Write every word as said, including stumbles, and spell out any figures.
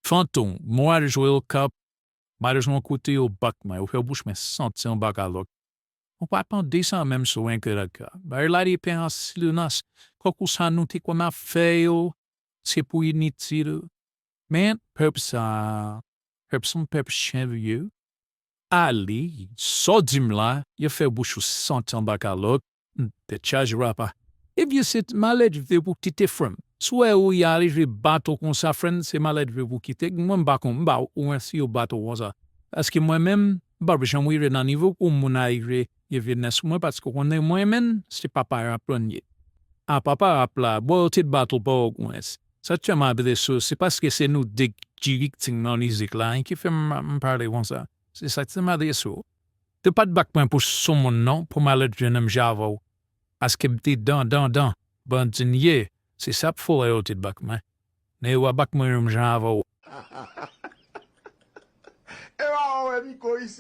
Fantom, mwen al jwe yo kap, malezman kote yo bak mwen, yo fè bouch mwen santi anba kalòt. Ou pa tande sa menm si w enke lakay. Bagay la depen an silans. Kòk ou sa nou te konn ap fè yo, se pou initil. Men, pèp sa, pèp sa, pèp chen vye. Ale, sa w di m la, yo fè bouch ou santi anba kalòt, tèt chaje papa. Ebyen, se malèt vye pou kite frè m. Si w wè ou y ale jwe bato konsa, frè m, se malèt vye pou kite. Mwen, m pa konn, m pa wè si yo bato konsa. Paske mwen menm, m p ap janm rive nan nivo pou moun a rive gen vye nè sou mwen, paske w konnen mwen menm, se papa rap lan ye. A papa rap la, bò yo te bato pa w gwens. Sa k fè m adrese w, se paske se nou de ki viktim nan mizik la, ki fè m, m pale konsa. Se sa k fè m adrese w. Yo pa t bak mwen pou sou moun non, pou malèt jwenn m jan avè w. Paske m te dan, dan, dan, bandi m ye, se sa k fè yo te bak mwen. Men yo pa bak mwen menm jan avè w. E pa wè Miko isi.